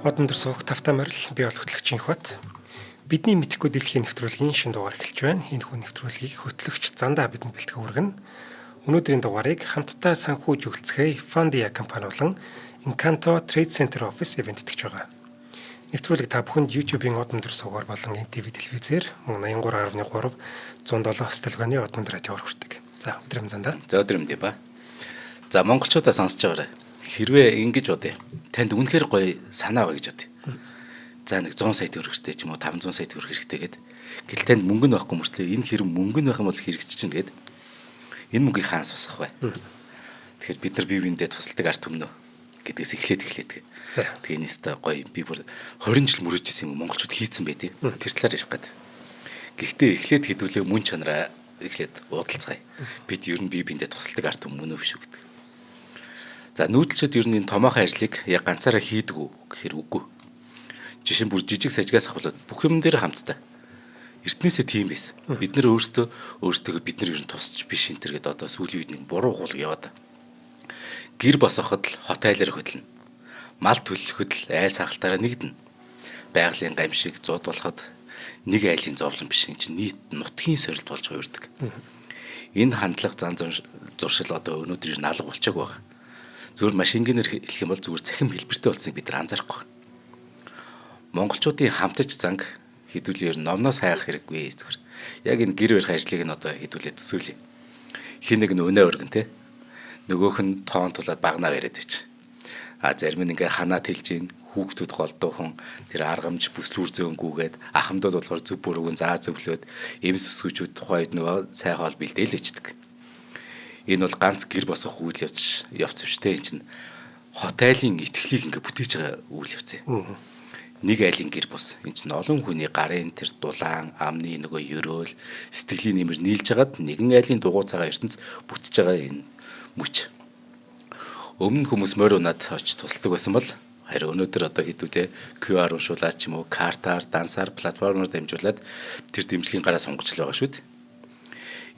Од өндөр суух тавтай морил, би бол хөтлөгчийн Хот. Бидний мэдэхгүй дэлхийн нэвтрүүлгийн шинэ дугаар эхэлж байна. Энэ хүн нэвтрүүлгийг хөтлөгч Зандаа бидэнд бэлтгэн хүргэнэ. Өнөөдрийн дугаарыг хамтдаа санхүү жиглэцгээе Fundia компани болон Encanto Trade Center Office event итгэж байгаа. Нэвтрүүлэг та бүхэнд YouTube-ийн од өндөр суугаар болон NTV телевизээр мөн 83.3 107 стөлгөөний од өндөр радиоор хүрдэг. За, өдөр юм Зандаа. За, өдөр юм дээ ба. За, монголчуудаа сонсож байгаарай. Хэрвээ ингэж бодъё. Танд үнэхээр гоё санаа байгаа гэж бодъё. За, нэг 100 сая төгрөг хэрэгтэй ч юм уу, 500 сая төгрөг хэрэгтэй гэд. Гэтэл танд мөнгө нь байхгүй мөртлөө энэ хэрэг мөнгө нь байх юм бол хэрэгжиж чинь гэд. Энэ мөнгийг хаанаас босгох вэ? Тэгэхээр бид нар бие биендээ тусалдаг ард түмнөө гэдгээс эхлээд. Тэгээ энэ өстой гоё, би бүр 20 жил мөрөж исэн юм монголчууд хийцэн бай тээ. Тэр талаар ярих гээд. Гэхдээ эхлээд хэдүүлээ мөн чанараа эхлээд уудалцгаая. Бид ер нь бие биендээ тусалдаг ард түмэн мөн үү биш үү гэдэг. За, нүүдэлчд ер нь энэ томоохон ажлыг яг ганцаараа хийдэг үү гэхээр үгүй. Жишээ нь бүр жижиг сажигаас ахуулаад бүх юм дээр хамттай. Эртнээсээ тийм байсан. Бид нэр өөрсдөө өөрсдөө бид нар ер нь тусч биш энэ төр гэдээ одоо сүүлийн үед нэг буруу хуулаг яваад. Гэр босгоход л хот айлаар хөдлөнө. Мал төлөхөд л айл сахалтаараа нэгдэнэ. Байгалийн гамшиг зуд болоход нэг айлын зовлон биш, энэ чинь нийт нутгийн сорилт болж хувирдаг. Энэ хандлага, зан зуршил одоо өнөөдөр алга болчоог байгаа. Зүгээр маш энгийнээр хэлэх юм бол зүгээр цахим хэлбэртэй болсныг бид нар анзаарахгүй. Монголчуудын хамтаж занг хэдүүлээр номноос хайх хэрэггүй зүгээр. Яг энэ гэр барих ажлыг нь одоо хэдүүлээ төсөөлье. Хин нэг нь өнөө өргөн те. Нөгөөх нь тоон тулаад багнаа бариад ич. А зарим нь ингээ ханаа тэлж гин, хүүхдүүд голдуухан тэр аргамж бүслүүр зөөнгүүгээд, ахмадууд болохоор зүв бүрүүгэн заа зөвлөөд, эмс өсгүүчүүд тухайн үед нөгөө цай хоол бэлдээл ичдэг. Энэ бол ганц гэр босгох үйл явц явц биш те, энэ чинь хот айлын итгэлийг ингээ бүтээж байгаа үйл явц юм. Нэг айлын гэр бус, энэ чинь олон хүний гарын тэр дулаан амны нөгөө ерөөл сэтгэлийн нэмэр нийлж хагаад нэгэн айлын дугуй цагаан ертөнц бүтэж байгаа энэ мөч. Өмнө нь хүмүүс морь унаад очиж тусалдаг байсан бол харин өнөөдөр одоо хэдүүлээ QR уншуулаад ч юм уу, картаар, дансаар, платформоор дамжуулаад тэр дэмжлэгийн гараа сунгаж л байгаа шүү дээ.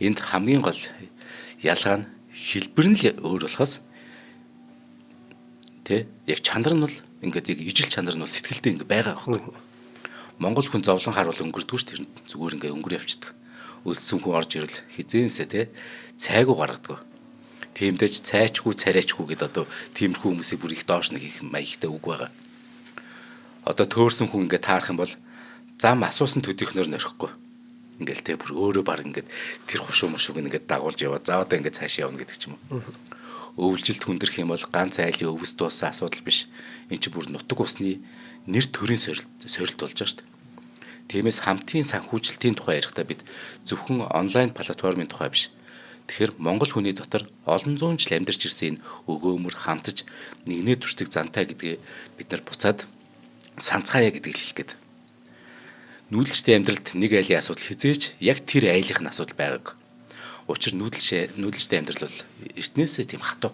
Энд хамгийн гол ялгаа нь хэлбэр нь л өөр болохоос тэ яг чанар нь бол ингээд яг ижил чанар нь бол сэтгэлдээ ингээд байгаа байхгүй. Монгол хүн зовлон харуул өнгөрдгөө ш, тэр зүгээр ингээд өнгөр явчихдаг. Өссөн хүн орж ирвэл хизээнсээ тэ цайгүй гаргадаг. Тиймдэж цайчгүй царайчгүй гэдээ одоо тиймэрхүү хүмүүсийг бүр их доош нэг их маягтай үг байгаа. Одоо төөрсөн хүн ингээд таарах юм бол зам асуусан төдийхнөр нөрөхгүй. Ингээл те бүр өөрөө баг ингээд тэр хушуу мушууг ингээд дагуулж яваа. За, одоо ингээд цаашаа явна гэдэг ч юм уу. Өвлжилт хүндрэх юм бол ганц айлын өвс дууссан асуудал биш. Энд чи бүр нутаг усны нэр төрийн сорилт болж байгаа шүү дээ. Тиймээс хамтын санхүүжилтийн тухай ярихдаа бид зөвхөн онлайн платформын тухай биш. Тэгэхээр монгол хүний дотор олон зуун жил амьдарч ирсэн энэ өгөөмөр хамтаж нэгнээ дүрсдэг зантай гэдгээ бид нар буцаад санацгаая гэдгийг хэлэх гээд. Нүүдэлчдийн амьдралд нэг айлын асуудал хизээж яг тэр айлынх нь асуудал байгаагүй. Учир нүүдэлчдийн амьдрал бол эртнээсээ тийм хатуу.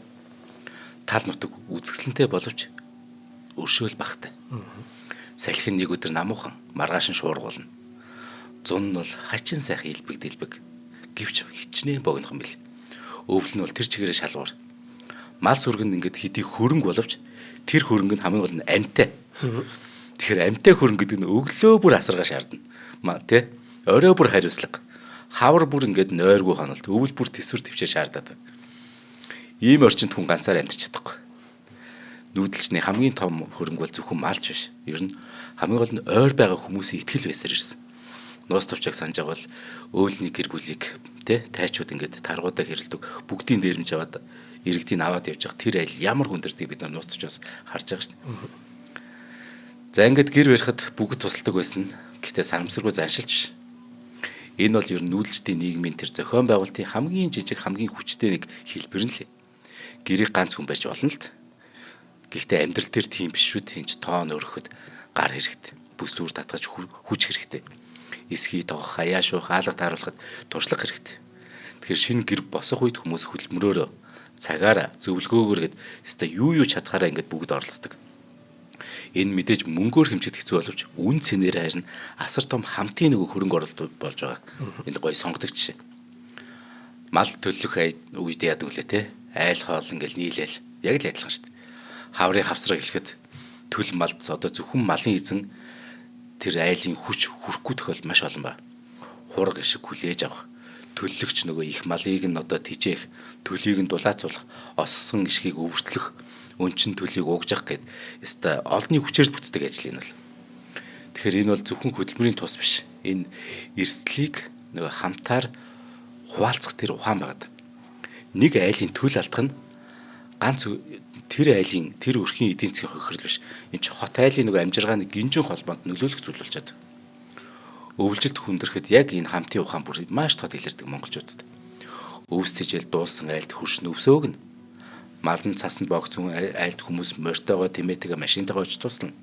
Тал нутаг үзэсгэлэнтэй боловч өршөөл багтай. Салхи нэг өдөр намуухан, маргааш нь шуургуулна. Зун нь бол хачин сайхан илбэг дэлбэг. Гэвч хичнээн богинохон бил. Өвөл нь бол тэр чигээрээ шалгуур. Мал сүргэн ингээд хэдий хөрөнгө боловч тэр хөрөнгө нь хамгийн гол нь амьтай. Тэгэхээр амьтай хөрөнгө гэдэг нь өглөө бүр асаргаа шаардна. Тэ? Орой бүр хариуцлага. Хавар бүр ингээд нойргүй хонолт, өвөл бүр төсвөр төвчээ шаардаад. Ийм орчинд хүн ганцаар амьдарч чадахгүй. Нүүдэлчний хамгийн том хөрөнгө бол зөвхөн малч биш. Ер нь хамгийн гол нь ойр байгаа хүмүүсийн итгэл байсаар ирсэн. Нуус тувчааг санаж байгаа бол өөлний гэр бүлийг тэ тайчууд ингээд таргуудаа хэрэлдэг, бүгдийн дээрэмж аваад иргэдийг аваад явж байгаа тэр айл ямар хүндэрдгийг бид нар нуус тувчаас харж байгаа шүү дээ. За, ингээд гэр барихад бүгд тусалдаг байсан. Гэхдээ сарамсаргүй заншилч биш. Энэ бол ер нь нүүдэлчдийн нийгмийн тэр зохион байгуулалтын хамгийн жижиг, хамгийн хүчтэй нэг хэлбэр нь л. Гэрийг ганц хүн барьж болно л д. Гэхдээ амьдрал дээр тийм биш шүү дээ. Энд тоон өрөхөд гар хэрэгтэй. Бүс зүр татгаж хүч хэрэгтэй. Эсхий тоох, хаяа шуух, хаалга тааруулахад туршлага хэрэгтэй. Тэгэхээр шинэ гэр босох үед хүмүүс хөдөлмөрөөрөө, цагаараа, зөвлөгөөгөөр гээд өстой юу юу чадхаараа ингээд бүгд оролцдог. Энэ мэдээж мөнгөөр хэмжих хэцүү боловч үн цэнээр харин асар том хамтын нөгөө хөрөнгө оруулалт болж байгаа. Энд гоё сонгодог жишээ. Мал төлөх үед яадаг үлээ те. Айл хоол ингээл нийлээл яг л адилхан шүү дээ. Хаврын хавсраг хэлэхэд Төл малд одоо зөвхөн малын эзэн тэр айлын хүч хүрхгүй тохиолдол маш олон ба. Хураг ишиг хүлээж авах, төллөгч нөгөө их малыг нь одоо тижээх, төлийг нь дулаацуулах, осгосон ишгийг өвөртлөх, өнчин төлийг угжих гэд ёстой олонний хүчээр бүтдэг ажил энэ бол. Тэгэхээр энэ бол зөвхөн хөдөлмөрийн тус биш. Энэ эрсдлийг нөгөө хамтаар хуваалцах тэр ухаан байгаад. Нэг айлын төл алдах нь ганц тэр айлын тэр өрхийн эдийн засгийн хохирол биш. Энэ ч хот айлын нөгөө амжиргааны гинжин холбоонд нөлөөлөх зүйл болчиход. Өвлжилт хүндрэхэд яг энэ хамтын ухаан бүр маш тод илэрдэг монголчуудад. Өвс тэжээл дуусан айлд хөрш нөвсөөгнө. Малан цасанд богцсон айлд хүмүүс морьтойгоо тэмээтэйгээ машинтайгаа очиж туслана.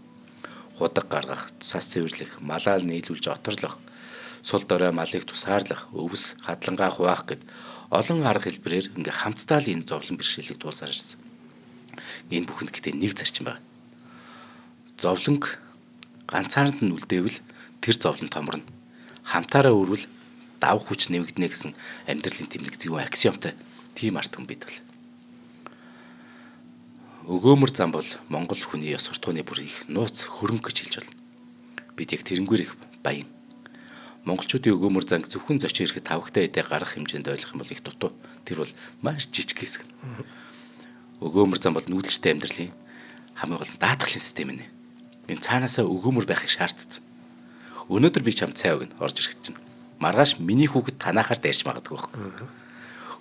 Худаг гаргах, цас цэвэрлэх, малаа нийлүүлж оторлох, сул дорой малыг тусгаарлах, өвс хадлангаа хуваах гэд олон арга хэлбэрээр ингээ хамтдаа л энэ зовлон бэрхшээлийг туулсаар ирсэн. Энэ бүхэнд гэтээ нэг зарчим байна. Зовлонг ганцаарнд нь үлдээвэл тэр зовлон томорно. Хамтаараа өрвөл дав хүч нэмэгдэнэ гэсэн амьдралын тийм нэг зөв аксиомтой тийм арт хүн бид бол. Өгөөмөр зам бол Монгол хүний ёс суртахууны бүр их нууц хөрөнгө гэж хэлж болно. Бид яг тэрнгээр их баян. Монголчуудын өгөөмөр занг зөвхөн зочин ирэхэд тавхтай эдээ гарах хэмжээнд ойлгох юм бол их дутуу. Тэр бол маш жижиг хэсэг. Өгөөмөр зам бол нүүдэлчтэй амьдралын хамгийн гол нь даатгалын систем нэ. Энэ цаанаасаа өгөөмөр байхыг шаардсан. Өнөөдөр би чам цай өгнө орж ирэхэд чинь. Маргааш миний хүүхэд танахаар дайрч магадгүй байхгүй.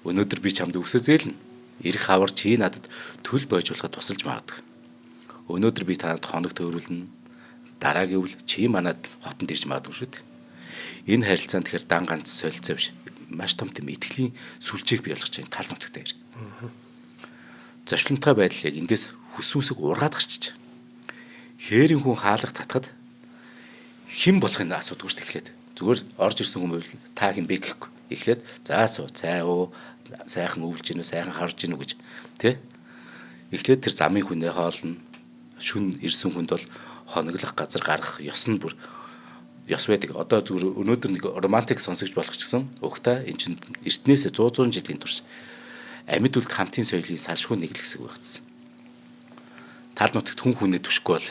Өнөөдөр би чамд өвсөө зээлнэ. Ирэх хавар чи надад төл бойжуулахад тусалж магадгүй. Өнөөдөр би танад хоног төөрүүлнэ. Дараагийн үйл чи манад хотонд ирж магадгүй шүү дээ. Энэ харилцаанд тэгэхээр дан ганц солилцоо биш. Маш том тийм итгэлийн сүлжээг бий болгож байгаа тал нутагтай хэрэг. Зочлонтой байдал яг эндээс хүсүүсэг ургаад гарчиж. Хээрийн хүн хаалга татхад хэн болохыг асуудаггүй шүү дээ эхлээд. Зүгээр орж ирсэн хүн байвал та хэн бэ гэхгүй. Эхлээд за суу цай уу сайхан өвлж гинүү сайхан харж гинүү гэж тий. Эхлээд тэр замын хүнээ хоолно. Шүн ирсэн хүнд бол хоноглох газар гаргах ёс нь бүр ёс байдаг. Одоо зүгээр өнөөдөр нэг романтик сонсогч болох ч гэсэн угтаа эн чинь эртнээсээ 100 жилийн турш амьд үлд хамтын соёлын салшгүй нэг л хэсэг байгаадсан. Тал нутагт хүн хүнээ түшихгүй бол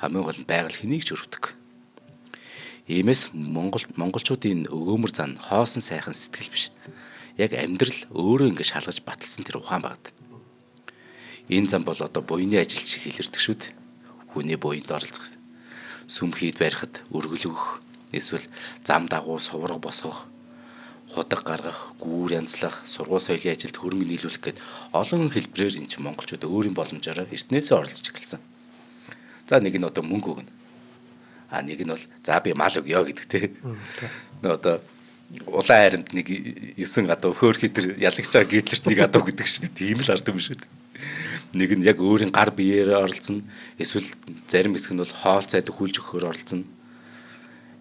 хамгийн гол нь байгаль хэнийг ч өрөвдөг. Иймээс монголчуудын өгөөмөр зан хоосон сайхан сэтгэл биш. Яг амьдрал өөрөө ингэ шалгаж баталсан тэр ухаан багт. Энэ зам бол одоо буйны ажил шиг илэрдэг шүү дээ. Хүний буйнд оролцох, сүм хийд барихад өргөл өгөх, эсвэл зам дагуу сувраг босгох, худаг гаргах, гүүр янзлах, сургууль соёлын ажилд хөрөнгө нийлүүлэх гээд олон хэлбэрээр энэ чинь монголчууд өөрийн боломжоор эртнээсээ оролцож эхэлсэн. За нэг нь одоо мөнгө өгнө. А нэг нь бол за би мал өгье гэдэг те. Нөө одоо улаан айрамд нэг 9 гадуу хөөрхий тэр ялагч байгаа гитлерт нэг гадуу гэдэг шиг тийм л ард юм шүү дээ. Нэг нь яг өөрийн гар биеэрээ оролцсон, эсвэл зарим хэсэг нь бол хоол цайд хүлж өгөхөөр оролцсон.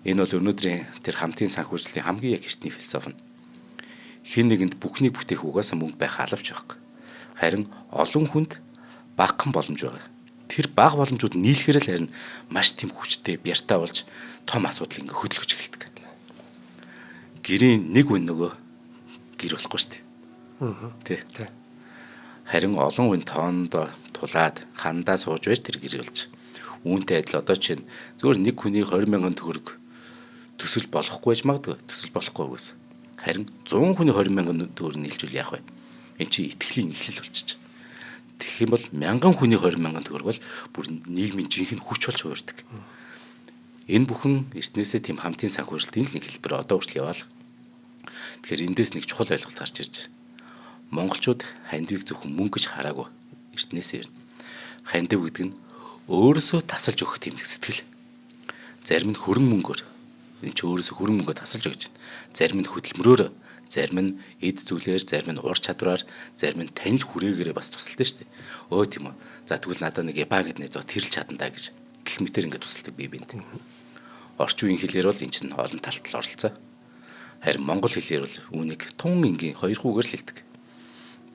Энэ бол өнөөдрийн тэр хамтын санхүүжилтийн хамгийн яг эртний философи нь. Хэн нэгэнд бүхнийг бүтээх угаасаа мөнгө байх алавч байхгүй. Харин олон хүнд багахан боломж байгаа. Тэр бага боломжууд нийлэхээр л харин маш тийм хүчтэй, бяртай болж том асуудал ингээ хөдөлгөж эхэлдэг. Гэрийн нэг үн нөгөө гэр болохгүй шүү дээ. Тэ. Харин олон үн тоонд тулаад хандаа сууж байж тэр гэр болж. Үүнтэй адил одоо чинь зөвхөн нэг хүний 20 мянган төгрөг төсөл болохгүй байж магадгүй. Төсөл болохгүй угсаа. Харин 100 хүний 20 мянган төгрөг нийлжүүл яах вэ? Энд чинь итгэлийн эхлэл болчих. Тэгэх юм бол мянган хүний 20 мянган төгрөг бол бүр нийгмийн жинхэнэ хүч болж хувирдаг. Энэ бүхэн эртнээсээ тийм хамтын санхүүжилтийн л нэг хэлбэр одоо хүртэл яваал. Тэгэхээр эндээс нэг чухал ойлголт гарч ирж. Монголчууд хандивыг зөвхөн мөнгө гэж хараагүй эртнээсээ ирнэ. Хандив гэдэг нь өөрөөсөө тасалж өгөх тийм нэг сэтгэл. Зарим нь хөрөнгө мөнгөөр энэ ч өөрөөсөө хөрөнгө мөнгөө тасалж өгч байна. Зарим нь хөдөлмөрөөр, зарим нь эд зүйлээр, зарим нь ур чадвараар, зарим нь танил хүрээгээрээ бас тусалдаг шүү дээ. Өө тийм үү. За тэгвэл надад нэг эба гэдэг нэ зөө тэрл чадна да гэж гэх мэтэр ингээд тусалдаг бие биед. Орчин үеийн хэлээр бол эн чинь олон талт л оролцоо. Харин монгол хэлээр бол үүнийг тун энгийн хоёр хүүгээр л хэлдэг.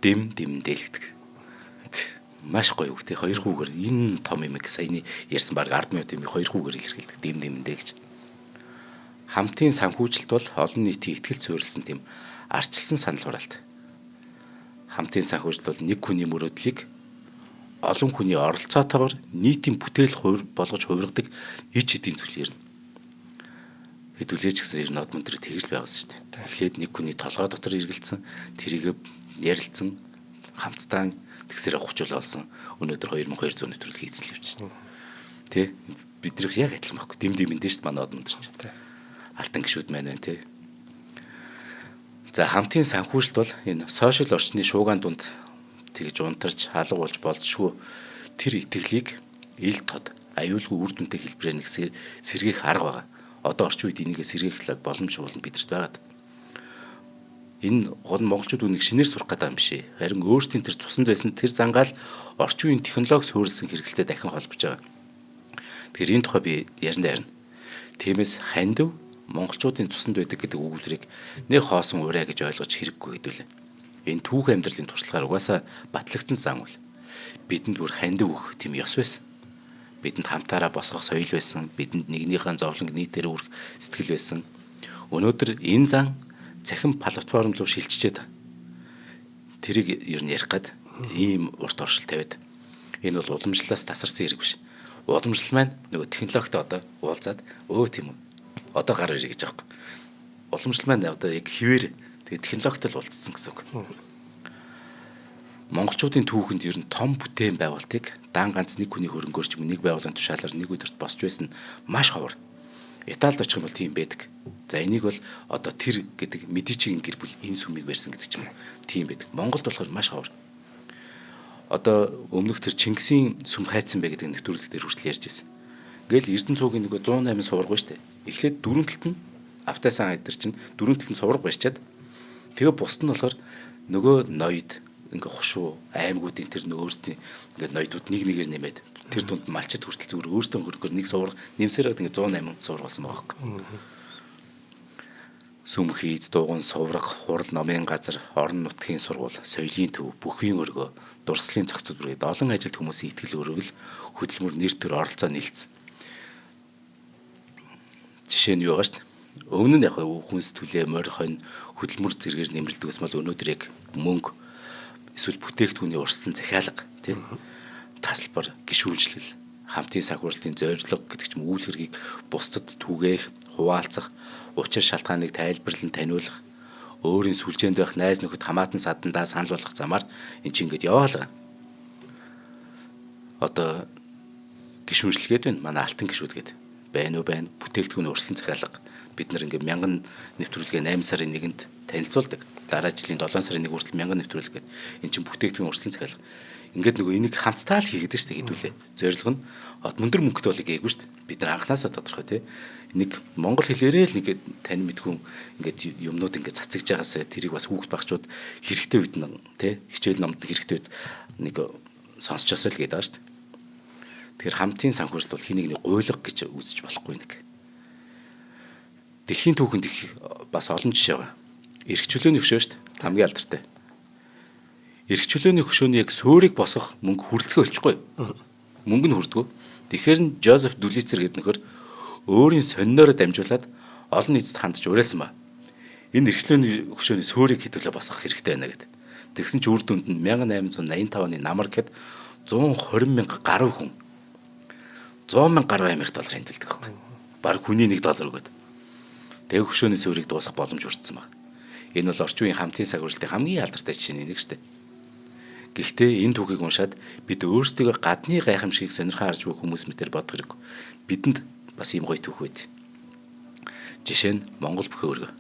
Дэм дэмэндээ л гэдэг. Маш гоё үг те хоёр хүүгээр энэ том юм саяны ярьсан баг 10 минут юм хоёр хүүгээр илэрхийлдэг дэм дэмэндээ гэж. Хамтын санхүүжилт бол олон нийтийн ихтгэл суурилсан тийм арчилсан санал хураалт. Хамтын санхүүжилт бол нэг хүний мөрөөдлийг олон хүний оролцоотойгоор нийтийн бүтээл хувир болгож хувиргадаг ич эдийн зүйл ирнэ. Хэдүүлээ ч гэсэн ер нь од мөн тэр тэгж л байгаас шүү дээ. Эхлээд нэг хүний толгой дотор эргэлдсэн, тэрийг ярилцсан, хамтдаа тэгсээр хучуул болсон. Өнөөдөр 2200 нэвтрүүлэг хийсэн л явчихна. Тэ? Биднийх яг адилхан байхгүй. Дэм дэмэндээ шүү дээ манай од мөн тэр чинь. Алтан гişүүд маань байна тэ. За хамтын санхүүжилт бол энэ сошиал орчны шуугаан дунд тэгж унтарч алга болж болзошгүй тэр итгэлийг ил тод аюулгүй үр дүнтэй хэлбэрээр нэг сэргээх арга байгаа. Одоо орчин үед энийг сэргээх боломж болно бидэрт байгаад. Энэ гол нь монголчууд үнийг шинээр сурах гэдэг юм биш ээ. Харин өөрсдийн тэр цуснд байсан тэр зангаал орчин үеийн технологи суурилсан хэрэгсэлтэй дахин холбож байгаа. Тэгэхээр энэ тухай би ярина ярина. Тиймээс хандив монголчуудын цуснд байдаг гэдэг өгүүлбэрийг нэг хоосон ураа гэж ойлгож хэрэггүй хэдүүлээ. Энэ түүх амьдралын туршлагаар угаасаа батлагдсан зан үл. Бидэнд бүр хандив өгөх тийм ёс байсан. Бидэнд хамтаараа босгох соёл байсан. Бидэнд нэгнийхээ зовлонг нийтээр үүрэх сэтгэл байсан. Өнөөдөр энэ зан цахим платформ руу шилжчихэд тэрийг ер нь ярих гад ийм урт оршил тавиад энэ бол уламжлалаас тасарсан хэрэг биш. Уламжлал маань нөгөө технологитой одоо уулзаад өө тийм үү. Одоо гар ирээ гэж аахгүй. Уламжлал маань одоо яг хിവэр тэгээ технологитой л уулзсан гэсэн үг. Монголчуудын түүхэнд ер нь том бүтээн байгуулалтыг дан ганц нэг хүний хөрөнгөөр ч юм нэг байгууллагын тушаалаар нэг өдөрт босч байсан маш ховор. Италид очих юм бол тийм байдаг. За энийг бол одоо тэр гэдэг Медичигийн гэр бүл энэ сүмийг барьсан гэдэг ч юм уу. Тийм байдаг. Монголд болохоор маш ховор. Одоо өмнөх тэр Чингисийн сүм хайцсан бэ гэдэг нэвтрүүлэг дээр хүртэл ярьж ирсэн. Ингээл Эрдэнэ цуугийн нөгөө 108 сувраг ба штэ. Эхлээд дөрвөн талд нь автайсан айдар чинь дөрвөн талд нь сувраг барьчаад тэгээ бусд нь болохоор нөгөө ноёд ингээ хушуу аймагуудын тэр нөгөө өөрсдийн ингээ ноёдууд нэг нэгээр нэмээд тэр дунд малчид хүртэл зүгээр өөрсдөө хөрөнгөөр нэг сувраг нэмсээр ингээ 108 сувраг болсон байгаа байхгүй. Сүм хийц, дууган сувраг, хурал номын газар, орон нутгийн сургууль, соёлын төв, бүхийн өргөө, дурслын зохицол бүргээд олон ажилт хүмүүсийн итгэл өргөл, хөдөлмөр нэр төр оролцоо нийлцсэн. Жишээ нь юу байгаа шүү дээ. Өмнө нь яг хүнс түлээ, морь хонь, хөдөлмөр зэрэгээр нэмэлдэг гэсэн бол өнөөдөр яг мөнгө эсвэл бүтээгдэхүүний урссан захиалга тийм тасалбар, гишүүнчлэл, хамтын санхүүжилтийн зорилго гэдэг ч юм үйл хэргийг бусдад түгээх, хуваалцах, учир шалтгааныг тайлбарлан таниулах, өөрийн сүлжээнд байх найз нөхөд хамаатан садандаа санал болгох замаар эн чинь ингэж яваалгаа. Одоо гишүүнчлэлгээд байна. Манай алтан гишүүд гээд байна уу байна. Бүтээгдэхүүний урссан захиалга. Бид нар ингээ 1000 нэвтрүүлгээ 8 сарын 1-нд танилцуулдаг. Дараа жилийн 7 сарын 1 хүртэл 1000 нэвтрүүлэг гээд эн чинь бүтээгдэхүүн урссан захиалга. Ингээд нөгөө энийг хамтдаа л хийгээд шүү дээ хэдүүлээ. Зорилго нь өндөр мөнгөтэй болыг гээгүй шүү дээ. Бид нар анханасаа тодорхой тий. Нэг монгол хэлээрээ л нэг тань мэдхүн ингээд юмнууд ингээд цацгаж байгаасаа тэрийг бас хүүхд багчууд хэрэгтэй үед нь тий хичээл номд хэрэгтэй үед нэг сонсчосоо л гэдэг байгаа шүү дээ. Тэгэхээр хамтын санхүүжилт бол хин нэгний гуйлга гэж үзэж болохгүй нэг. Дэлхийн түүхэнд их бас олон жишээ байгаа. Эрх чөлөөний хөшөө шүү дээ. Хамгийн алдартай. Эрх чөлөөний хөшөөний яг суурийг босгох мөнгө хүрэлцгээ олчихгүй. Мөнгө нь хүрдгүү. Тэгэхээр нь Жозеф Дүлицер гэдэг нөхөр өөрийн сонноороо дамжуулаад олон нийтэд хандж уриалсан ба. Энэ эрх чөлөөний хөшөөний суурийг хэдүүлээ босгох хэрэгтэй байна гэд. Тэгсэн чинь үр дүнд нь 1885 оны намар гэхэд 120 мянга гаруй хүн 100 мянга гаруй Америк доллар хэмтэлдэг байхгүй. Бараг хүний 1 доллар өгөөд. Тэгээ хөшөөний суурийг дуусгах боломж бүрдсэн баг. Энэ бол орчин үеийн хамтын санхүүжилтийн хамгийн алдартай жишээний нэг шүү дээ. Гэхдээ энэ түүхийг уншаад бид өөрсдийгөө гадны гайхамшигыг сонирхон харж буй хүмүүс мэтэр бодох хэрэг. Бидэнд бас ийм гоё түүх байд. Жишээ нь Монгол бүхэн өргөө.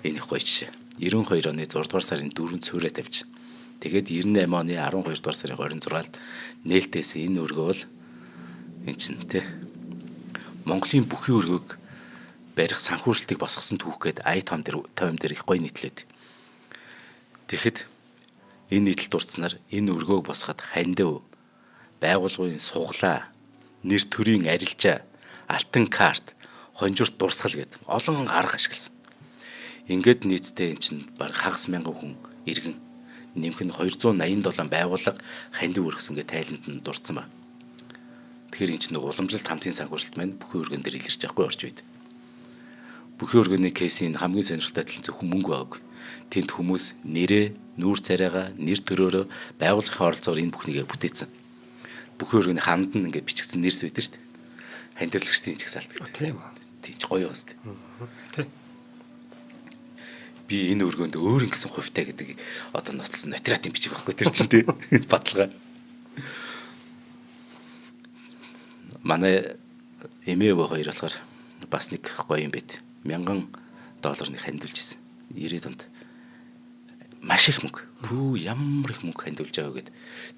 Энэ их гоё жишээ. 92 оны 6 дугаар сарын 4-нд суурэ тавьж. Тэгээд 98 оны 12 дугаар сарын 26-нд нээлтээсэн энэ өргөө бол энэ чинь тэ Монголын бүхэн өргөөг барих санхүүжилтийг босгосон түүх гээд ая том дээр их гоё нийтлээд. Тэгэхэд энэ нийтлэл дурдсанаар энэ өргөөг босгоход хандив, байгууллагын суглаа, нэр төрийн арилжаа, алтан карт, хонжирт дурсгал гэдэг олон арга ашигласан. Ингээд нийтдээ эн чинь бараг хагас мянган хүн иргэн нэмэх нь 287 байгууллага хандив өргөсөн гэж тайланд нь дурдсан ба. Тэгэхээр эн чинь нэг уламжлалт хамтын санхүүжилт маань бүхэн өргөн дээр илэрч байхгүй орч үед. Бүхэн өргөний кейсийн хамгийн сонирхолтой тал нь зөвхөн мөнгө байгаагүй. Тэнд хүмүүс нэрээ, нүүр царайгаа, нэр төрөөрөө байгууллагын оролцоогоор энэ бүхнийг бүтээсэн. Бүхэн өргөний ханд нь ингээд бичигдсэн нэрс байдаг шүү дээ. Хандивлагчдын жагсаалт гэдэг. Тийм үү. Тийм ч гоё бас тийм. Тий. Би энэ өргөөнд өөр ингэсэн хувьтай гэдэг одоо ноцлсон нотратын бичиг байхгүй тэр чинь тий. Баталгаа. Манай эмээ өвөө хоёр болохоор бас нэг гоё юм байт. $1000 нэг хандивлж ирсэн. 90-ад онд. Маш их мөнгө. Пүү ямар их мөнгө хандивлж байгаа гэд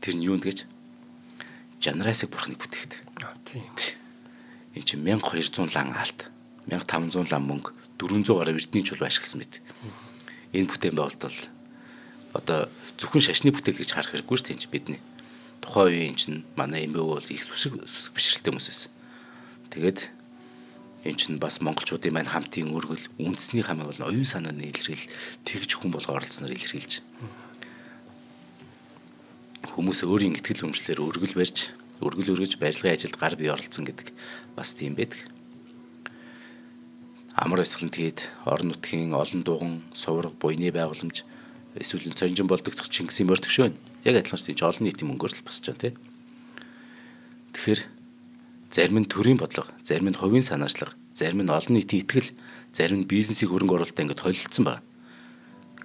тэр нь юунд гэж Жанрасыг бурхныг бүтээхэд. Тийм. Энд чинь 1200 лан алт, 1500 лан мөнгө, 400 гаруй эрдний чулуу ашигласан мэт. Энэ бүтээн байгуулалт бол одоо зөвхөн шашны бүтээл гэж харах хэрэггүй шүү дээ энэ бидний. Тухайн үеийн чинь манай эмээ өвөө бол их сүсэг бишрэлтэй хүмүүс байсан. Тэгээд энэ чинь бас монголчуудын маань хамтын өргөл үндэсний хамыг бол оюун санааны илэрхийл тэгж хүн болго оролцсноор илэрхийлж хүмүүс өөрийн ихтгэл үнэмшлээр өргөл барьж, өргөл өргөж барилгын ажилд гар бие оролцсон гэдэг бас тийм байдаг. Амар баясгалан тэгээд орон нутгийн олон дуган, сувраг, буйны байгууламж эсвэл цонжин болдогдох Чингисийн морь төгшөө. Яг адилхан шүү дээ. Олон нийтийн мөнгөөр л босч байгаа тий. Тэгэхээр зарим нь төрийн бодлого, зарим нь хувийн санаачлага, зарим нь олон нийтийн итгэл, зарим нь бизнесийг хөрөнгө оруулалтаа ингээд холилдсон байна.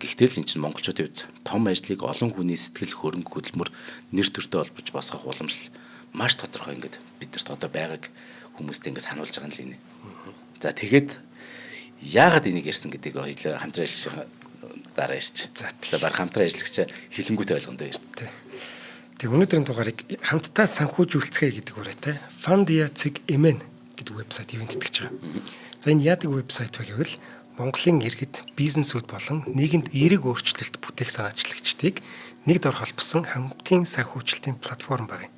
Гэхдээ л эн чинь монголчуудын хувьд том ажлыг олон хүний сэтгэл хөрөнгө хөдөлмөр нэр төртэй холбож босгох уламжлал маш тодорхой ингээд биднэрт одоо байгааг хүмүүстээ ингээд сануулж байгаа нь л энэ. За тэгээд яагаад энийг ярьсан гэдгийг хоёлаа хамтран ажиллаж дараа ярьч. За баг хамтран ажиллагч хилэнгүүтэй ойлгондоо ярьд. Тэг өнөөдрийн дугаарыг хамтдаа санхүүжүүлцгээе гэдэг үрээтэй Fundia.mn гэдэг вебсайт ивент итгэж байгаа. За энэ яадаг вебсайт вэ гэвэл Монголын иргэд, бизнесүүд болон нийгэмд эерэг өөрчлөлт бүтээх санаачлагчдыг нэг дор холбосон хамтын санхүүжилтийн платформ байна.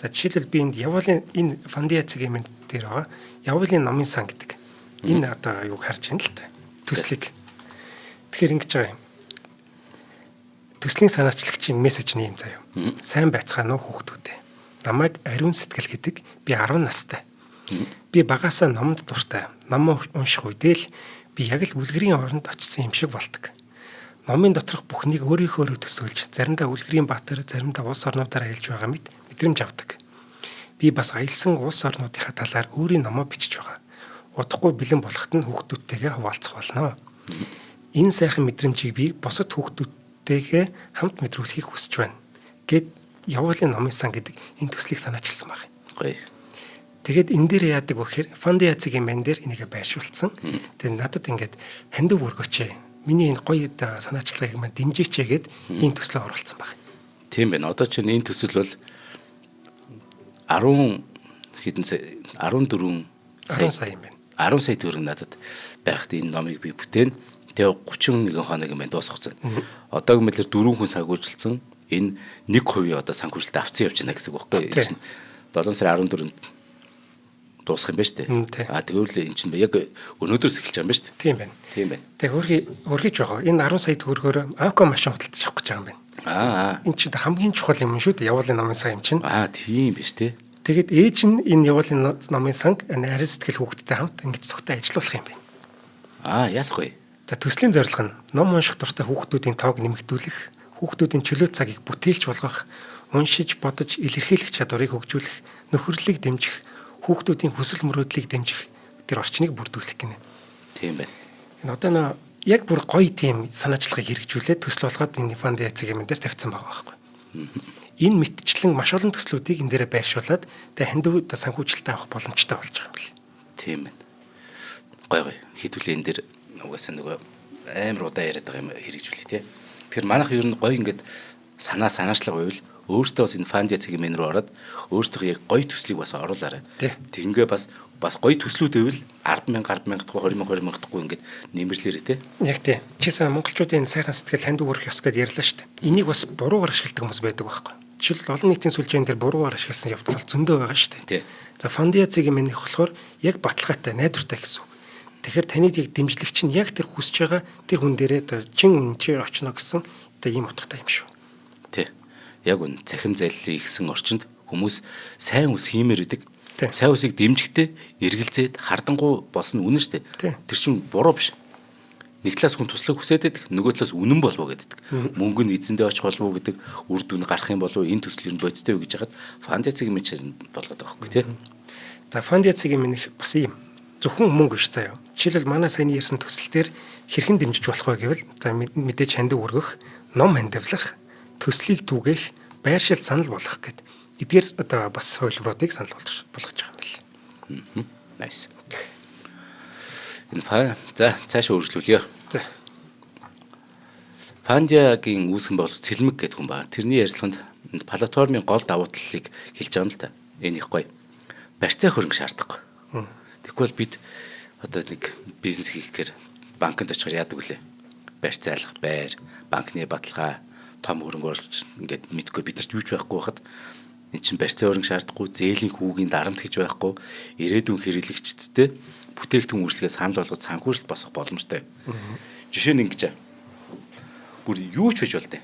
За жишээлбэл би энд явуулын энэ Fundia.mn дээр байгаа явуулын номын сан гэдэг энэ одоо юуг харж байна л та. Төслийг. Тэгэхээр ингэж байгаа юм. Төслийн санаачлагчийн мессеж нь юм заяа. Сайн байцгаана уу хүүхдүүдээ. Намайг ариун сэтгэл гэдэг би 10 настай. Би багасаа номонд дуртай. Ном унших үедээ л би яг л үлгэрийн оронд очсон юм шиг болдог. Номын доторх бүхнийг өөрийнхөөрөө төсөөлж, заримдаа үлгэрийн баатар, заримдаа улс орнуудаар аялж байгаа мэт мэдрэмж авдаг. Би бас аялсан улс орнуудынхаа талаар өөрийн номоо бичиж байгаа. Удахгүй бэлэн болоход нь хүүхдүүдтэйгээ хуваалцах болно. Энэ сайхан мэдрэмжийг би бусад хүүхдүүдтэйгээ хамт мэдрүүлэхийг хүсэж байна. Гэт явуулын номын сан гэдэг энэ төслийг санаачилсан байна. Гоё. Тэгээд энэ дээр яадаг вэ гэхээр Fundia.mn дээр энийг байршуулсан. Тэгээд надад ингээд хандив өргөөч. Миний энэ гоё санаачлагыг маань дэмжээч гээд ийм төслөө оруулсан байна. Тийм байна. Одоо чинь энэ төсөл бол 10 хэдэн сая 14 сая сая юм байна. 10 сая төгрөг надад байхад энэ номыг би бүтээн. Тэгээ 31 хоног юм байна дуусгах цан. Одоогийн мэдлэр 4 хүн санхүүжилсэн. Энэ 1% одоо санхүүжилт авсан явж байна гэсэн үг байхгүй юу? Энэ чинь 7 сарын 14-нд дуусах юм байна шүү дээ. А тэгвэл энэ чинь яг өнөөдрөөс эхэлж байгаа юм байна шүү дээ. Тийм байна. Тийм байна. Тэгээ хөргийж байгаа. Энэ 10 сая төгрөгөөр Ако машин худалдаж авах гэж байгаа юм байна. Энэ чинь хамгийн чухал юм шүү дээ. Явуулын номын сан юм чинь. Тийм биш тий. Тэгээд ээж нь энэ явуулын номын санг ариун сэтгэл хүүхдтэй хамт ингэж цогтой ажилуулах юм байна. Яасгүй. За төслийн зорилго нь ном унших дуртай хүүхдүүдийн тоог нэмэгдүүлэх, хүүхдүүдийн чөлөө цагийг бүтээлч болгох, уншиж, бодож, илэрхийлэх чадварыг хөгжүүлэх, нөхөрлөлийг дэмжих, хүүхдүүдийн хүсэл мөрөөдлийг дэмжих тэр орчныг бүрдүүлэх гинэ. Тийм байна. Энэ одоо нөө яг бүр гоё тийм санаачлагыг хэрэгжүүлээд төсөл болгоод энэ Fundia.mn дээр тавьсан байгаа байхгүй. Энэ мэтчлэн маш олон төслүүдийг энэ дээрээ байршуулад тэгээ хандив санхүүжилтээ авах боломжтой болж байгаа юм байна. Тийм байна. Гоё гоё. Хэдүүлээ энэ дээр угаасаа нөгөө амар удаа яриад байгаа юм хэрэгжүүлээ тий. Тэгэхээр манайх ер нь гоё ингээд санаачлага байвал өөртөө бас энэ Fundia.mn рүү ороод өөртөө яг гоё төслийг бас оруулаарай. Тэгингээ бас гоё төслүүд байвал 10,000 10,000 дахгүй 20,000 20,000 дахгүй ингээд нэмэрлээрэй тий. Яг тий. Чи сайн монголчуудын сайхан сэтгэл хандив өрөх ёс гэдээ ярьлаа шүү дээ. Энийг бас буруугаар ашигладаг хүмүүс байдаг байхгүй. Жишээлбэл олон нийтийн сүлжээн дээр буруугаар ашигласан явдал бол зөндөө байгаа шүү дээ. За Fundia.mn их болохоор яг баталгаатай, найдвартай гэсэн үг. Тэгэхээр таны яг дэмжлэг чинь яг тэр хүсэж байгаа тэр хүн дээрээ чин үнчээр очно гэсэн одоо ийм утгатай юм шүү. Тий. Яг үн цахим заллын ихсэн орчинд хүмүүс сайн ус хиймээр идэг. Сайн усыг дэмжихдээ эргэлзээд хардангуй болсон үнэн шүү дээ. Тэр чинь буруу биш. Нэг талаас хүн туслах хүсээд байдаг, нөгөө талаас үнэн болов уу гэдэг. Мөнгө нь эзэндээ очих болов уу гэдэг, үр дүн гарах юм болов уу, энэ төсөл ер нь бодиттой юу гэж хагаад Фандя цэгийн менежер болгоод байгаа байхгүй тий. За Фандя цэгийн менех бас ийм зөвхөн мөнгө биш заяа. Жишээлбэл манай саяны ярьсан төсөл дээр хэрхэн дэмжиж болох вэ гэвэл за мэдээж хандив өргөх, ном хандивлах, төслийг түгээх, байршил санал болгох гэд. Эдгээр одоо бас хувилбаруудыг санал болгож байгаа юм байна. Nice. Энэ за цаашаа үргэлжлүүлье. За. Фандиагийн үүсгэн байгуулагч Цэлмэг гэдэг хүн байна. Тэрний ярилцлаганд платформын гол давуу талыг хэлж байгаа юм л та. Энэ их гоё. Барьцаа хөрөнгө шаардахгүй. Тэгэхгүй бол бид одоо нэг бизнес хийх гэхээр банкнд очихоор яадаг вүлээ? Барьцаалах, байр, банкны баталгаа, том хөрөнгө оруулалт ингээд мэдгүй бид нарт юу ч байхгүй байхад эн чинь барьцаа хөрөнгө шаардахгүй, зээлийн хүүгийн дарамт гэж байхгүй, ирээдүйн хэрэглэгчдтэй бүтээгдэхүүн үйлчилгээ санал болгож санхүүжилт босгох боломжтой. Жишээ нь ингэж бүр юу ч хийж болтой.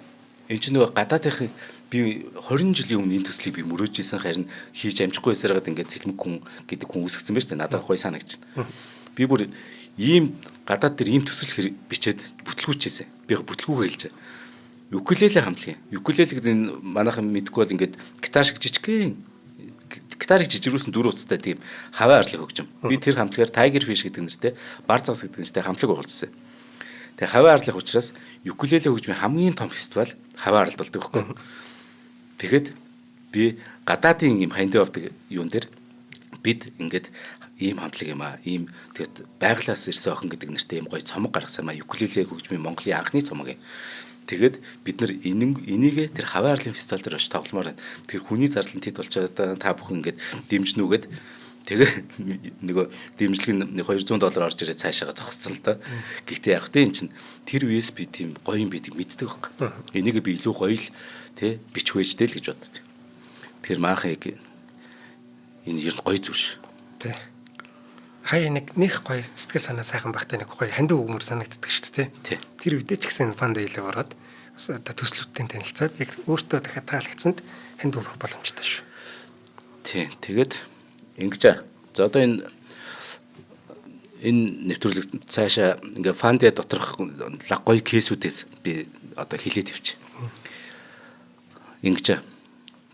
Энд чинь нөгөө гадаадынхыг би 20 жилийн өмнө энэ төслийг би мөрөөж исэн, харин хийж амжихгүй байсараад ингээд цэлмэг хүн гэдэг хүн үүсгэсэн байж тээ. Надад гоё санагч. Би бүр ийм гадаад дээр ийм төсөл бичээд бүтлгүүчээсэн. Би бүтлгүүгээ хэлж. Укулеле хамтлаг. Укулеле гэдэг энэ манайхан мэдгүй бол ингээд гитар шиг жижигхэн гитарыг жижигрүүлсэн дөрөв утастай тийм хаваа арлын хөгжим. Би тэр хамтлагаар Tiger Fish гэдэг нэртэй, Бар загас гэдэг нэртэй хамтлаг байгуулжсэн. Тэгээ хаваа арлах учраас укулеле хөгжмийн хамгийн том фестивал хаваа арлд болдог байхгүй. Тэгэхэд би гадаадын ийм хандив авдаг юун дээр бид ингээд ийм хамтлаг юм аа. Ийм тэгэд байглаас ирсэн охин гэдэг нэртэй ийм гоё цомог гаргасан юм аа. Укулеле хөгжмийн Монголын анхны цомог юм. Тэгээд бид нар энийгээ тэр хаваа арлын фестивал дээр очиж тогломоор байна. Тэр хүний зарлан тэд болчоод та бүхэн ингээд дэмжнүүгээд тэгээ нөгөө дэмжлэг нь $200 орж ирээд цаашаага зогссон л доо. Гэхдээ яг тэ эн чинь тэр үеэс би тийм гоё юм бидийг мэддэг байхгүй. Энийг би илүү гоё л тэ бичих вэжтэй л гэж боддог. Тэгэхээр манайхан яг энэ ер нь гоё зүйл шүү. Тэ. Хаяа нэг нэх гоё сэтгэл санаа сайхан байхтай нэг гоё хандив өгмөр санагддаг шүү дээ. Тэр үедээ ч гэсэн фанд илүү ороод бас одоо төслүүдтэй танилцаад яг өөртөө дахиад таалагдсанд хандив өргөх боломжтой шүү. Тий. Тэгээд ингэж. За одоо энэ нэвтрүүлэг цаашаа ингээ Фандиа доторх лаг гоё кейсүүдээс би одоо хилээд тавьчих. Ингэж.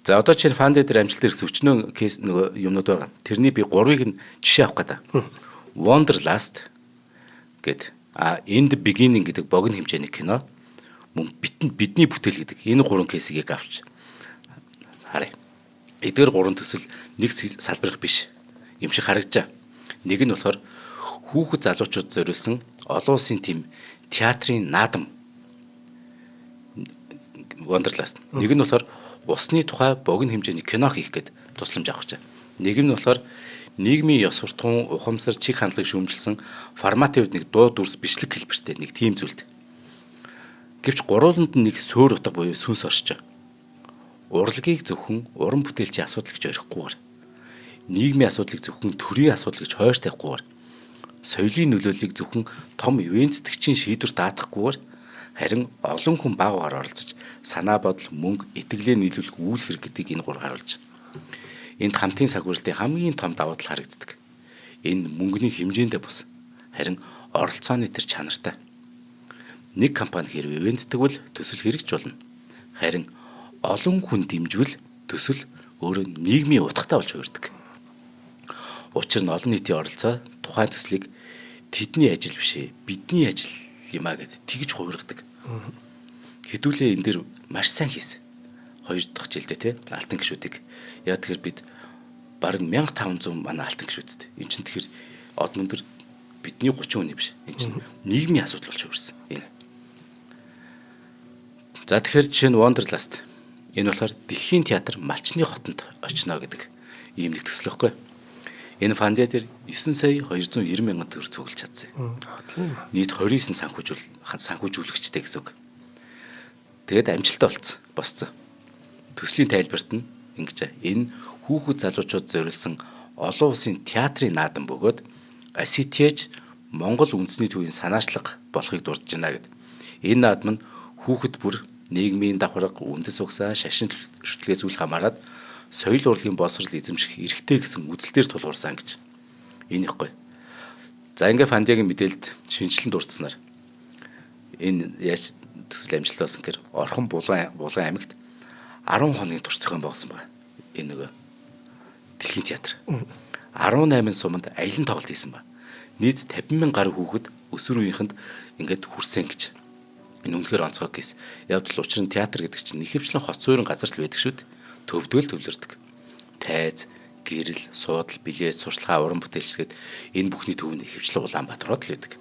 За одоо чинь Фандиа дээр амжилт ирсэн өчнөө кейс нөгөө юмнууд байгаа. Тэрний би гурвыг нь жишээ авах гэдэг. Wanderlust гэд In the Beginning гэдэг богино хэмжээний кино. Мөн бидний бүтээл гэдэг энэ гурван кейсийг яг авч харъя. Эдгээр гурван төсөл нэг салбарх биш юм шиг харагдаж. Нэг нь болохоор хүүхэд залуучууд зориулсан олон улсын тийм театрын наадам Wanderlust. Нэг нь болохоор усны тухай богино хэмжээний кино хийх гээд тусламж авах гэж. Нэг нь болохоор нийгмийн ёс суртахуун, ухамсар, чиг хандлагыг шүүмжилсэн форматын хувьд нэг дуу дүрс бичлэг хэлбэртэй нэг тийм зүйлд. Гэвч гурвууланд нэг суур утга буюу сүнс оршиж. Урлагийг зөвхөн уран бүтээлчийн асуудал гэж ойлгохгүйгээр, нийгмийн асуудлыг зөвхөн төрийн асуудал гэж хойш тавихгүйгээр, соёлын нөлөөллийг зөвхөн том ивэнтдэгчийн шийдвэр даатгахгүйгээр, харин олон хүн баг багаар оролцож санаа бодол, мөнгө, итгэлээ нийлүүлэх үйл хэрэг гэдгийг энэ гур харуулж байна. Энд хамтын санхүүжилтийн хамгийн том давуу тал харагддаг. Энэ мөнгөний хэмжээндээ бус, харин оролцооны тэр чанартай. Нэг компани хэрвээ ивэнтдэг бол төсөл хэрэгж болно. Харин олон хүн дэмжвэл төсөл өөрөө нийгмийн утгатай болж хувирдаг. Учир нь олон нийтийн оролцоо тухайн төслийг тэдний ажил биш ээ, бидний ажил юм а гэд тэгж хувиргадаг. Хэдүүлээ энэ дэр маш сайн хийсэн. 2 дахь жилдээ те алтан гишүүдийг. Яг тэгэхээр бид бараг 1500 манай алтан гишүүдтэй. Энд чинь тэгэхээр од мөндөр бидний 30 хүний биш. Энд чинь нийгмийн асуудал болж хувирсан. Энэ. За тэгэхээр жишээ нь Wanderlust. Энэ болохоор Дэлхийн театр Малчны хотонд очино гэдэг ийм нэг төсөл байхгүй. Энэ Фандиа дээр 9 сая 290 мянган төгрөг цуглаж чадсан. Тийм. Нийт 29 санхүүжүүлэгчтэй гэсэн үг. Тэгээд амжилттай болцсон, босцсон. Төслийн тайлбарт нь ингэж энэ хүүхэд залуучууд зориулсан олон улсын театрын наадам бөгөөд ACTH Монгол үндэсний төвийн санаачлага болохыг дурдж байна гэд. Энэ наадам нь хүүхэд бүр нийгмийн давхарга, үндэс угсаа, шашин шүтлгээс үл хамааран соёл урлагийн боловсрол эзэмших эрхтэй гэсэн үзэл дээр тулгуурсан гэж. Энэ ихгүй. За ингээ Фандиагийн мэдээлэлд шинжилэн дурдсанаар Энэ яаж төсөл амжилттай болсон гэхээр Орхон Булган аймагт 10 хоногийн турш зохион байгуулсан байна. Энэ нөгөө дэлхийн театр. 18 суманд аялан тоглолт хийсэн ба. Нийт 50 мянган гаруй хүүхэд өсвөр үеийнхэнд ингээд хүрсэн гэж. Энэ үнэхээр онцгой кейс. Яг л учир нь театр гэдэг чинь ихэвчлэн хот суурин газар л байдаг шүү дээ. Төвдгөл төвлөрдөг. Тайз, гэрэл, суудал, билет, сурталчилгаа, уран бүтээлч гээд энэ бүхний төв нь ихэвчлэн Улаанбаатар хот л байдаг.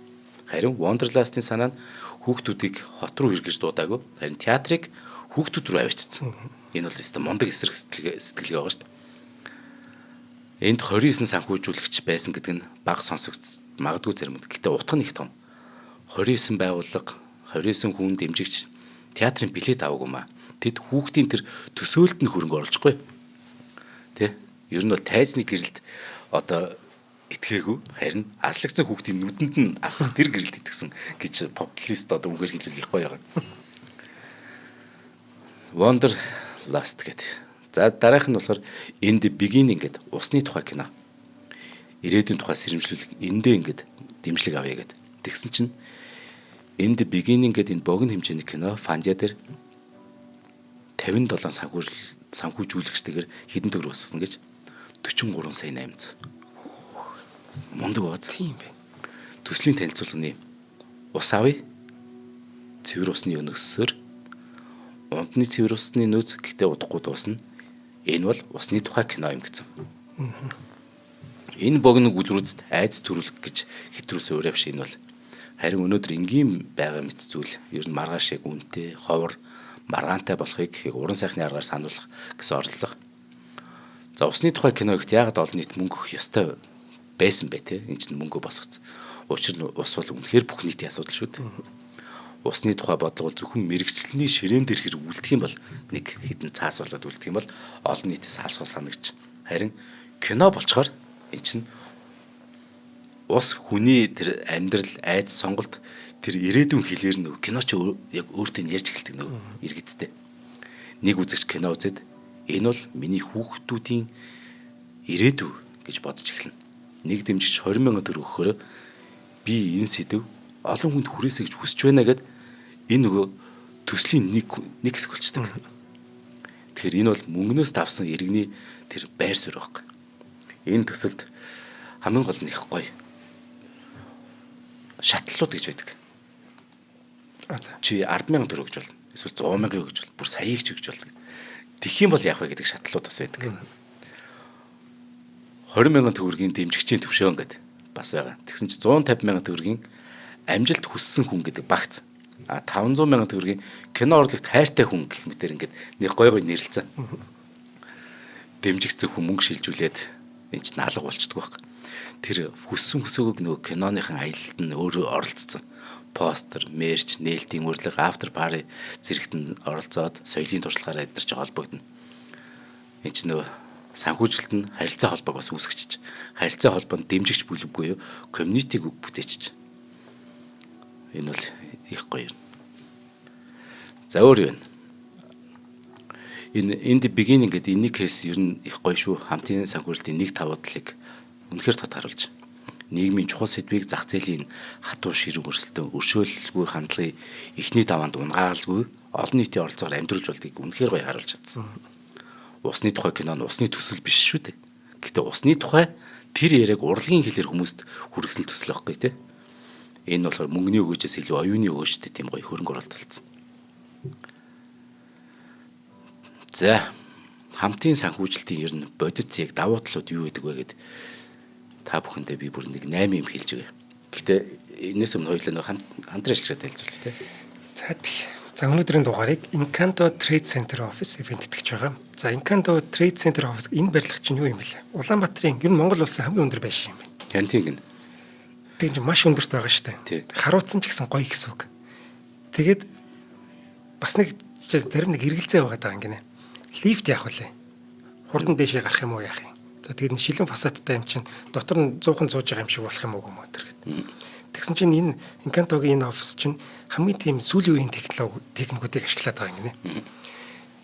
Харин Wanderlust-ын санаа нь хүүхдүүдийг хот руу хэрэгж дуудаагүй. Харин театрыг хүүхдүүд рүү авчирсан. Энэ бол өстө мундаг эсрэг сэтгэлгээ байгаа шүү дээ. Энд 29 санхүүжүүлэгч байсан гэдэг нь бага сонсогдсон магадгүй зарим. Гэтэ утга нь их том. 29 байгууллага, 29 хүн дэмжигч театрын билет аваагүй маа. Тэд хүүхдийн тэр төсөөлөлд нь хөрөнгө оруулахгүй. Тэ? Ер нь бол тайзны гэрэлд одоо итгээгүй, харин аслагдсан хүүхдийн нүдэнд нь асах тэр гэрэлд итгэсэн гэж популист одоо үгээр хэлвэл их гоё байгаа. Wanderlust гэдэг. За дараах нь болохоор In the Beginning гэдэг усны тухай кино. Ирээдүйн тухай сэрэмжлүүлэх эндээ ингээд дэмжлэг авъя гэдэг. Тэгсэн чинь In the Beginning гэдэг энэ богино хэмжээний кино Фандиа дээр 57 санхүүжүүлэгчтэйгээр хэдэн төгрөг босгосон гэж 43 сая 800. Мундаг бааз. Тийм байна. Төслийн танилцуулганы ус авъя. Цэвэр усны өнөксөөр унтны цэвэр усны нөөц гэхдээ удахгүй дуусна. Энэ бол усны тухай кино юм гэсэн. Энэ богино гүлрүүцэд айдас төрүүлэх гэж хэтрүүлсэн урай биш энэ бол. Харин өнөөдөр энгийн байгаа мэт зүйл ер нь маргааш яг үнэтэй, ховор, маргаантай болохыг яг уран сайхны аргаар сануулах гэсэн орлого. За усны тухай кино ихт яагаад олон нийт мөнгө өгөх ёстой байсан бэ те? Энэ чинь мөнгө босгоцсон. Учир нь ус бол үнэхээр бүх нийтийн асуудал шүү дээ. Усны тухай бодлого бол зөвхөн мэрэгчлэний ширээн дээр хэрэг үлдэх юм бол нэг хідэн цаас болоод үлдэх юм бол олон нийтээс алсуул санагч. Харин кино болчоор эн чинь ус хүний тэр амьдрал, айдас, сонголт тэр ирээдүйн хэлээр нөгөө кино чи яг өөртөө нь ярьж эхэлдэг нөгөө иргэдтэй. Нэг үзэгч кино үзээд энэ бол миний хүүхдүүдийн ирээдүй гэж бодож эхэлнэ. Нэг дэмжигч 20 мянган төгрөг өгөхөөр би энэ сэдэв олон хүнд хүрээсэй гэж хүсэж байна гэд энэ нөгөө төслийн нэг хэсэг болчдөг. Тэгэхээр энэ бол мөнгнөөс давсан иргэний тэр байр суурь байхгүй. Энэ төсөлд хамгийн гол нь их гоё шатлалууд гэж байдаг. Чи 10 мянган төгрөг гэж болно. Эсвэл 100 мянган гэж болно. Бүр саяыг ч өгч болно. Тэгэх юм бол яах вэ гэдэг шатлалууд бас байдаг. 20 мянган төгрөгийн дэмжигчийн төвшөөн гэдэг бас байгаа. Тэгсэн чи 150 мянган төгрөгийн амжилт хүссэн хүн гэдэг багц. А 500 мянган төгрөгийн кино урлагт хайртай хүн гэх мэтэр ингээд нэг гой гой нэрлэлцэн. Дэмжигцэн хүн мөнгө шилжүүлээд энэ чинь алга болчдөг байхгүй. Тэр хүссэн хүсээгүйг нөгөө киноныхан аялалд нь өөрөө оролцсон. Постер, merch, нээлтийн урилга, after party зэрэгт нь оролцоод соёлын туршлагаараа эдгээр чи холбогдно. Энэ чинь нөгөө санхүүжилт нь харилцаа холбоог бас үүсгэж. Харилцаа холбоонд дэмжигч бүлэггүй юу? Community-г бүтээчих. Энэ бол их гоё юм. За өөр юу вэ? Энэ In the Beginning гэдэг энэний case ер нь их гоё шүү. Хамтын санхүүжилтийн нэг давуу талыг үнэхээр тод харуулж. Нийгмийн чухал сэдвийг зах зээлийн хатуу ширүүн өрсөлдөөн өршөөлгүй хандлагыг эхний даваанд унгаалгүй олон нийтийн оролцоогоор амьдруулж болдгийг үнэхээр гоё харуулж чадсан. Усны тухай кино нь усны төсөл биш шүү дээ. Гэтэ усны тухай тэр яриаг урлагийн хэлээр хүмүүст хүргэсэн төсөл байхгүй тий. Энэ болохоор мөнгөний өгөөжөөс илүү оюуны өгөөжтэй тийм гоё хөрөнгө оруулалт болсон. За хамтын санхүүжилтийн ер нь бодит яг давуу талууд юу гэдэг вэ гэд та бүхэндээ би бүр нэг 8 юм хэлж өгье. Гэтэ энэс өмнө хоёулаа нэг хамтран ажиллагаа танилцуулъя тий. За тий. За өнөөдрийн дугаарыг Encanto Trade Center Office event тэтгэж байгаа. За Encanto Trade Center Office энэ барилга чинь юу юм бэ? Улаанбаатарын ер нь Монгол улсын хамгийн өндөр байшин юм байна. Ян тийм гин. Тийм чинь маш өндөрт байгаа шүү дээ. Харуутсан ч гэсэн гоё гэсэн үг. Тэгээд бас нэг зарим нэг эргэлзээ байгаа даа ингэнэ. Лифт яах вэ? Хурдан дээшээ гарах юм уу яах юм? За тэгээд шилэн фасадтай юм чинь дотор нь 100 сууж байгаа юм шиг болох юм уу гэмээр тэр гээд. Тэгсэн чинь энэ Encanto-гийн энэ офис чинь хамгийн тийм сүүлийн үеийн технологи техникүүдийг ашиглаад байгаа юм гинэ.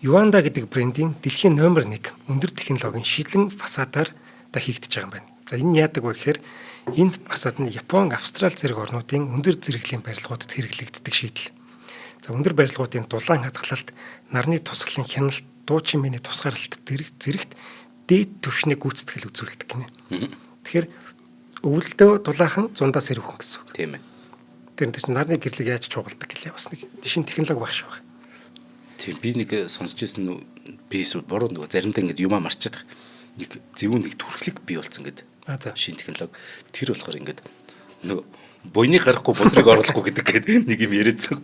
Юанда гэдэг брендийн дэлхийн номер 1 өндөр технологийн шилэн фасадаар та хийгдэж байгаа юм байна. За энэ яадаг вэ гэхээр энэ фасад нь Япон, Австрали зэрэг орнуудын өндөр зэрэглэлийн барилгуудад хэрэглэгддэг шийдэл. За өндөр барилгуудын дулаан хадгалалт, нарны тусгалын хяналт, дуу чимээний тусгаарлалт зэрэгт дээд түвшний гүйцэтгэл үзүүлдэг гинэ. Тэгэхээр өвөлдөө дулаахан зундаас ирвхэн гэсэн үг. Тийм ээ. Тэр чинь нарны гэрлийг яаж чугалдаг гэлээ бас нэг шинэ технологи байх шүү. Тийм би нэг сонсч ирсэн би буруу нөгөө заримдаа ингэж юмаа марчаад нэг зөвүүн нэг түрхлэг бий болсон гэдэг. Шинэ технологи тэр болохоор ингэж нөгөө буйныг гаргахгүй бузрыг оруулахгүй гэдэг гээд нэг юм яриадсан.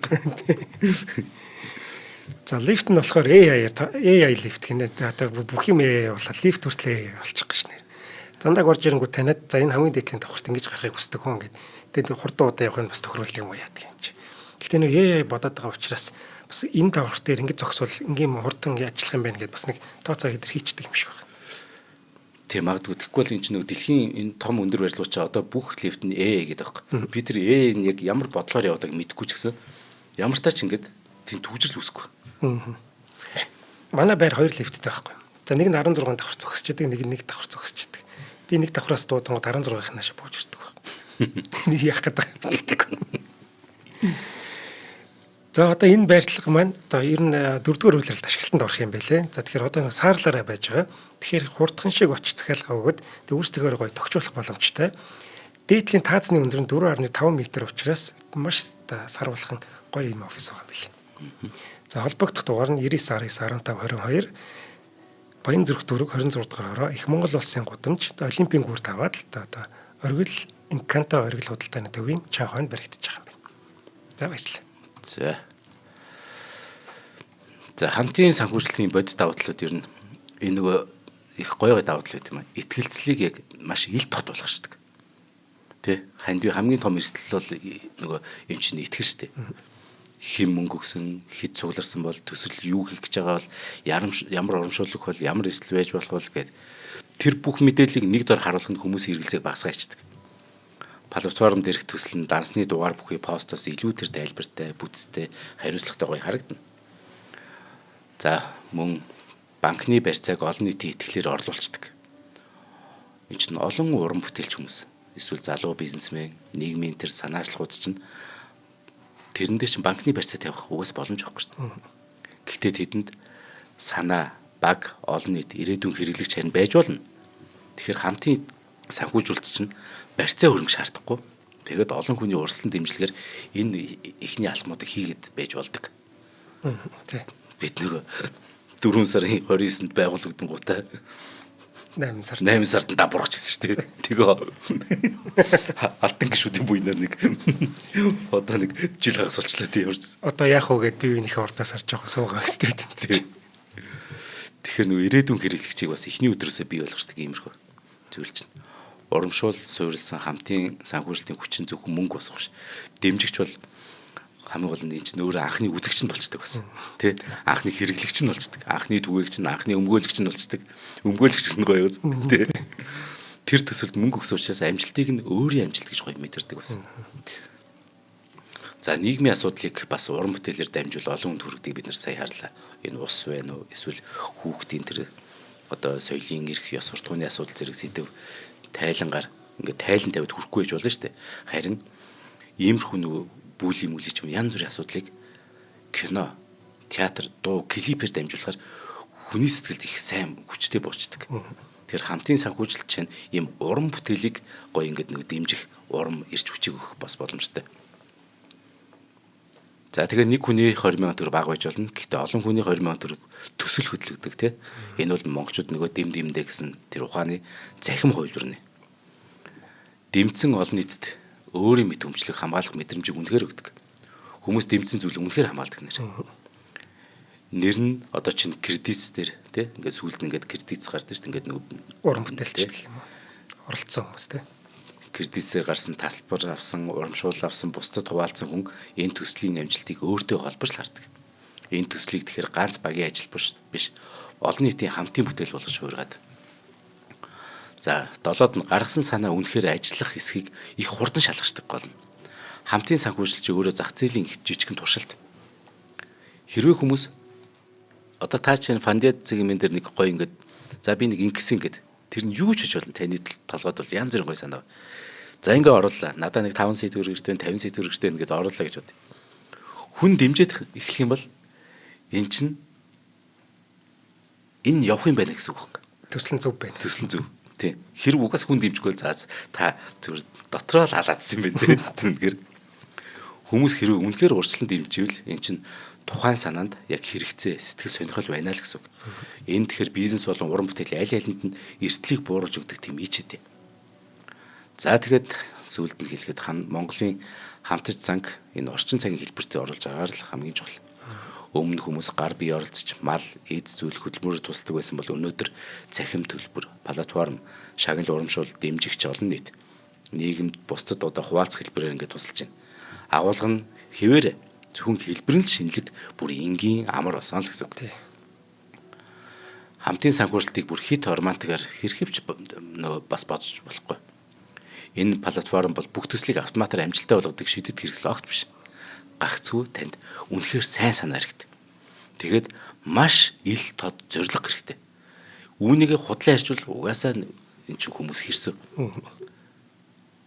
За лифт нь болохоор AI лифт гинэ. За одоо бүх юм AI болоод лифт хүртэл AI болчих гэж нэр. Зандааг орж ирэнгүүт таниад за энэ хамгийн дээдлийн давхарт ингэж гарахыг хүсдэг хүн ингээд. Тэгээд хурдан удаа явах нь бас тохируулдаг юм уу яадаг юм чи. Гэхдээ нэг AI бодоод байгаа учраас бас энэ давхар дээр ингэж зогсвол ингийн хурдан ажиллах юм байна гэдээ бас нэг тооцоо хэтэрхийчдэг юм шиг байна. Тийм магадгүй тэгэхгүй бол энэ чинь нөгөө дэлхийн энэ том өндөр барилгууд чи одоо бүх лифт нь AI гэдэг байхгүй. Би тэр AI нь яг ямар бодлоор явдаг мэдэхгүй ч гэсэн ямар тач ингэж тийм түгжрэл үүсэхгүй. Манай байр 2 лифттэй байхгүй. За нэг нь 16 давхар зогсож идэг, нэг нь 1 давхар зогсож идэг. Би нэг давхраас дуудангууд 16-ын наашаа бууж ирдэг баг. Тэр яах гэдэг юм мэддэг. За одоо энэ байрлал маань одоо ер нь дөрөвдүгээр үйлрэлт ашиглалтанд орох юм байлээ. За тэгэхээр одоо нэг саарлаараа байж байгаа. Тэгэхээр хурдхан шиг очиж захиалга өгөөд тэг өөрсдөө гоё тохижуулах боломжтой. Дээдлийн таазны өндөр нь 4.5 м учраас маш сарвалхан гоё юм офис байгаа юм билээ. За холбогдох дугаар нь 99 19 15 22 Баян зүрх дүүрэг 26 дугаар хороо Их Монгол улсын гудамж Олимпийн гүрт аваад л одоо оргил Инканто оргил худалдааны төвийн чан хойно баригдаж байгаа юм байна. За баярлалаа. За. За хамтын санхүүжилтийн бодит давуу талууд ер нь энэ нөгөө их гоё гоё давуу тал байт юм аа. Итгэлцлийг яг маш ил тод болгочдөг. Тэ? Хандив хамгийн том эрсдэл бол нөгөө юм чинь итгэл штэ. Хэм мөнгө өгсөн, хэд цугларсан бол төсөл юу хийх гэж байгаа бол ямар урамшуулах бол ямар эрсдэл байж болох бол гэд тэр бүх мэдээллийг нэг дор харуулах нь хүмүүсийн эргэлзээг багасгаачихдаг. Платформ дээрх төсөл нь дансны дугаар бүхий постоос илүү тэр тайлбартай, бүтцтэй, хариуцлагатай гоё харагдана. За мөн банкны барьцааг олон нийтийн итгэлээр орлуулцдаг. Энэ чинь олон уран бүтээлч хүмүүс эсвэл залуу бизнесмен, нийгмийн тэр санаачлагууд чинь тэрэн дээр чинь банкны барьцаа тавих угаас боломж байхгүй шүү дээ. Гэхдээ тэдэнд санаа, баг, олон нийт, ирээдүйн хэрэглэгч харин байж болно. Тэгэхээр хамтын санхүүжүүлэлт чинь барьцаа хөрөнгө шаардахгүй. Тэгээд олон хүний урсгалан дэмжлэгээр энэ эхний алхмуудыг хийгээд байж болдог. Тий. Бид нөгөө 4 сарын 29-нд байгуулагдсан гутаа 8 сард 8 сард дампуурч гэсэн шүү дээ. Тэгээ алтан гişүүдийн буйнаар нэг одоо нэг жил хагас болчлаа тийм ямар ч. Одоо яах вэ гэд би биенийхээ урдаас харж жоохон суугаа гэстэй тэнцээ. Тэгэхээр нөгөө ирээдүйн хэрэглэгчийг бас эхний өдрөөсөө бий болгочдөг иймэрхүү зүйл чинь. Урамшуул суурилсан хамтын санхүүжилтийн хүчин зөвхөн мөнгө босгох ш. Дэмжигч бол хамгийн гол нь энэ чинь өөрөө анхны үзэгч нь болчдөг бас. Тэ? Анхны хэрэглэгч нь болчдөг. Анхны түгээгч нь, анхны өмгөөлөгч нь болчдөг. Өмгөөлөгч нь гоё үз. Тэ? Тэр төсөлд мөнгө өгсөн учраас амжилтыг нь өөрийн амжилт гэж гоё мэдэрдэг бас. За нийгмийн асуудлыг бас уран бүтээлээр дамжуул олон хүнд хүргэдэг бид нар сая харлаа. Энэ ус байна уу? Эсвэл хүүхдийн тэр одоо соёлын эрх, ёс суртахууны асуудал зэрэг сэдэв тайлангаар ингээд тайлан тавиад хүрэхгүй байж болно шүү дээ. Харин иймэрхүү нөгөө бүлийн мүлий ч юм янз бүрийн асуудлыг кино, театр, дуу, клипээр дамжуулахаар хүний сэтгэлд их сайн хүчтэй буучдаг. Тэгэхээр хамтын санхүүжилт чинь ийм уран бүтээлийг гоё ингээд нэг дэмжих урам ирч хүчийг өгөх бас боломжтой. За тэгээ нэг хүний 20 сая төгрөг бага байж болно. Гэхдээ олон хүний 20 сая төгрөг төсөл хөдлөгдөг тий. Энэ бол монголчууд нөгөө дэм дэмдэ гэсэн тэр ухааны захим хувилбар нэ. Дэмцэн олон нийтэд өөрийн мэд өмчлөх хамгаалах мэдрэмжийг үнэхээр өгдөг. Хүмүүс дэмцэн зүйлийг үнэхээр хамгаалдаг нэр. Нэр нь одоо чинь кредитс дээр тий ингээд сүүлд нь ингээд кредитс гардаг шүү дээ. Ингээд нөгөө уран бүтээлч гэх юм уу. Оролцсон хүмүүс тий. Кредитсээр гарсан тасалбар авсан, урамшуул авсан, бусдад хуваалцсан хүн энэ төслийн амжилтыг өөртөө холбож л хардаг. Энэ төслийг тэгэхээр ганц багийн ажил биш, олон нийтийн хамтын бүтээл болгож хуургаад. За, долоод нь гаргасан санаа үнэхээр ажиллах хэсгийг их хурдан шалгачдаг гол нь. Хамтын санхүүжилт өөрөө зах зээлийн их жижигхэн туршилт. Хэрвээ хүмүүс одоо та чинь фандед зэг юм дээр нэг гоё ингээд за би нэг ингэсэн гэд Тэр нь юу ч хийж болно. Таны толгойд бол янз бүрийн гой санаа. За ингээ оруулаа. Надаа нэг 5 сая төгрөг хэрэгтэй, 50 сая төгрөг хэрэгтэй ингээд оруулаа гэж бод. Хүн дэмжиж эхлэх юм бол эн чинь энэ явах юм байна гэсэн үг байна. Төсөл нь зөв байна. Төсөл нь зөв. Тий. Хэрэг угаас хүн дэмжихгүй бол заа та зүгээр дотроо л халаадсан юм байна тий. Тэгэхээр хүмүүс хэрвээ үнэхээр урьдчилан дэмживэл эн чинь тухайн санаанд яг хэрэгцээ, сэтгэл сонирхол байна л гэсэн үг. Энэ тэгэхээр бизнес болон уран бүтээл аль алинд нь эрсдлийг бууруулж өгдөг тийм ичэдэ. За тэгэхэд сүүлд нь хэлэхэд Монголын хамтарч занг энэ орчин цагийн хэлбэртээ оруулж байгаагаар л хамгийн чухал. Өмнө хүмүүс гар бие оролцож мал, эд зүйл хөдөлмөрөөр тусалдаг байсан бол өнөөдөр цахим төлбөр, платформ, шагнал урамшуул, дэмжигч олон нийт нийгэмд бусдад одоо хуваалцах хэлбэрээр ингээд тусалж байна. Агуулга нь хэвээр зөвхөн хэлбэр нь л шинэлэг бүр энгийн амар болсон л гэсэн үг. Хамтын санхүүжилтийг бүр хит романтикаар хэрхэвч нөгөө бас бодож болохгүй. Энэ платформ бол бүх төслийг автоматар амжилттай болгодог шидэт хэрэгсэл огт биш. Гагцхүү танд үнэхээр сайн санаа хэрэгтэй. Тэгээд маш ил тод зорилго хэрэгтэй. Үүнийг худлаа ярьчвал угаасаа энэ чинь хүмүүс хэрсэв.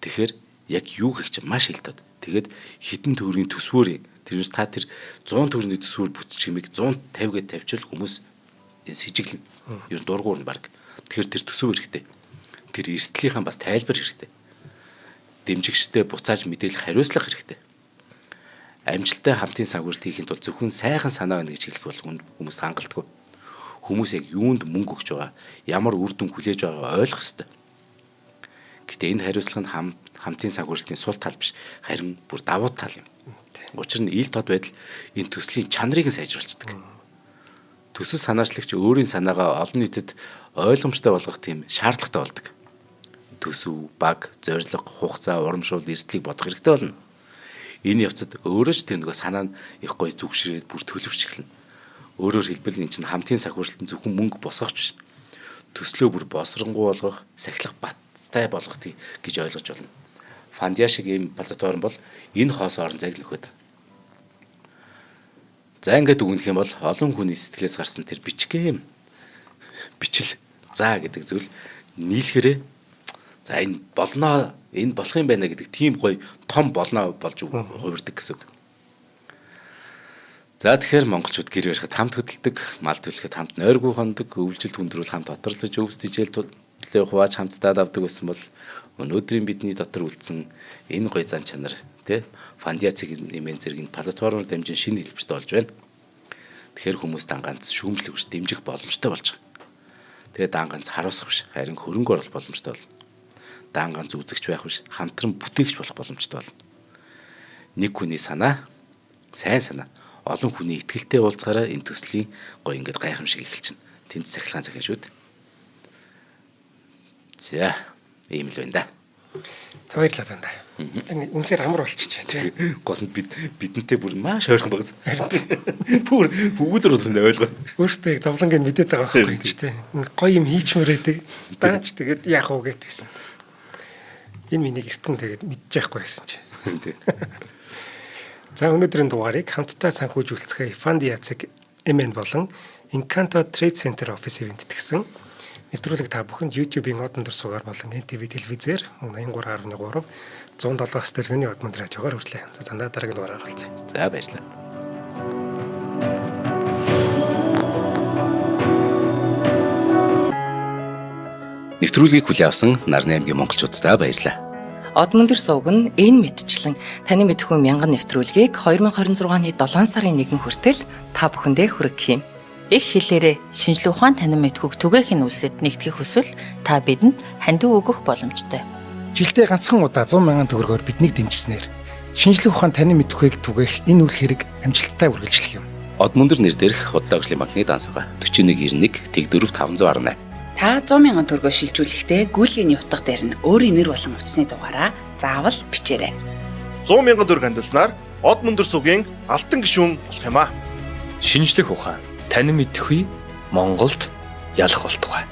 Тэгэхээр яг юу гэх чинь маш ил тод. Тэгээд хитэн төгрөгийн төсвөөр тэрнээс та тэр 100 төгрөгийн төсвөр бүтчих юмыг 150 гээд тавьчвал хүмүүс сэжиглэнэ. Ер нь дургуур нь баг. Тэгэхээр тэр төсөв хэрэгтэй. Тэр эрсдлийнхаа бас тайлбар хэрэгтэй. Дэмжигчтэй буцааж мэдээлэх хариуцлага хэрэгтэй. Амжилттай хамтын санхүүжилт хийхэд бол зөвхөн сайхан санаа байна гэж хэлэх бол хүмүүс хангалтгүй. Хүмүүс яг юунд мөнгө өгч байгаа, ямар үр дүн хүлээж байгааг ойлгох ёстой. Гэтэ энэ хариуцлага нь хамтын санхүүжилтийн сул тал биш, харин бүр давуу тал юм. Учир нь ил тод байдал энэ төслийн чанарыг нь сайжруулцдаг. Төсөл санаачлагч өөрийн санаагаа олон нийтэд ойлгомжтой болгох тийм шаардлагатай болдог. Төсөв, баг, зорилго, хугацаа, урамшуул, эрсдлийг бодох хэрэгтэй болно. Энэ явцад өөрөө ч тэр нөгөө санаа нь их гоё зүгшрээд бүр төлөвч эхэлнэ. Өөрөөр хэлбэл энэ чинь хамтын санхүүжилт нь зөвхөн мөнгө босгохч биш. Төслөө бүр босронгуй болгох, сахилах баттай болгох гэж ойлгож байна. Фандиа шиг ийм платформ бол энэ хоос орон зайг нөхөд. За ингээд дүгнэх юм бол олон хүний сэтгэлээс гарсан тэр бичгэм бичил за гэдэг зүйл нийлэхээрээ за энэ болноо, энэ болох юм байна гэдэг тийм гоё том болноо болж хувирдаг гэсэн үг. За тэгэхээр монголчууд гэр барихад хамт хөдөлдөг, мал төлөхөд хамт нойргүй хондог, өвлжилт хүндрүүл хамт оторлож өвс тижэл төлөө хувааж хамтдаа давдаг байсан бол өнөөдрийн бидний дотор үлдсэн энэ гоё зан чанар тий Фандиа цэг нэмэн зэрэг энэ платформоор дамжин шинэ хэлбэрт болж байна. Тэгэхээр хүмүүс дан ганц шүүмжлэх биш дэмжих боломжтой болж байгаа. Тэгээ дан ганц харуулсах биш харин хөрөнгө оруулах боломжтой болно. Дан ганц үзэгч байх биш хамтран бүтээгч болох боломжтой болно. Нэг хүний санаа, сайн санаа олон хүний итгэлтэй уулзгаараа энэ төслийн гоё ингээд гайхамшиг эхэлж байна. Тэнд сахилгаан захин шүү дээ. За ийм л байна да. За баярлалаа зандаа. Энэ үнэхээр амар болчихжээ тий. Гол нь бидэнтэй бүр маш ойрхон байгаа. Харин бүр бүгд л ойлгоод. Өөртөө яг зовлонг нь мэдээд байгаа байхгүй тий. Гоё юм хийчмээр байдаг. Даач тэгээд яах вэ гэдгийгсэн. Энэ миний эртэн тэгээд мэдчихгүй байсан чи. Тий. За өнөөдрийн дугаарыг хамтдаа санхүүжүүлцгээе Фандиа цэг MN болон Encanto Trade Center Office event тэгсэн. Нэвтрүүлэг та бүхэнд YouTube-ийн одон дөр сугаар болон NTV телевизээр 83.3 107 стөлгөний одмонд радиогоор хүртлээ. За зандаа дараагийн дугаараар уулзъя. За баярлалаа. Нэвтрүүлгийг хүлээн авсан Нарны аймгийн монголчууддаа баярлалаа. Одмон дөр сувг нь энэ мэтчлэн таны мэдхүү мянган нэвтрүүлгийг 2026 оны 7 сарын 1 хүртэл та бүхэндээ хүргэх юм. Их хэлээрээ шинжлэх ухаан танин мэдхүйг түгээх нь үлсэд нэгтгэх хүсвэл та бидэнд хандив өгөх боломжтой. Жилдээ ганцхан удаа 100 мянган төгрөгөөр биднийг дэмжснээр шинжлэх ухаан танин мэдхүйг түгээх энэ үйл хэрэг амжилттай үргэлжлэх юм. Одмон дөр нэр дээрх Худалдаа хөгжлийн банкны данс байгаа. 4191 Тэг4 518. Та 100 мянган төгрөгөөр шилжүүлэхдээ гүйлгээний утга дээр нь өөрийн нэр болон утасны дугаараа заавал бичээрэй. 100 мянган төгрөг хандилснаар Одмон дөр сугийн алтан гишүүн болох юм аа. Шинжлэх ухаан танин мэдхүй Монголд ялах болтугай.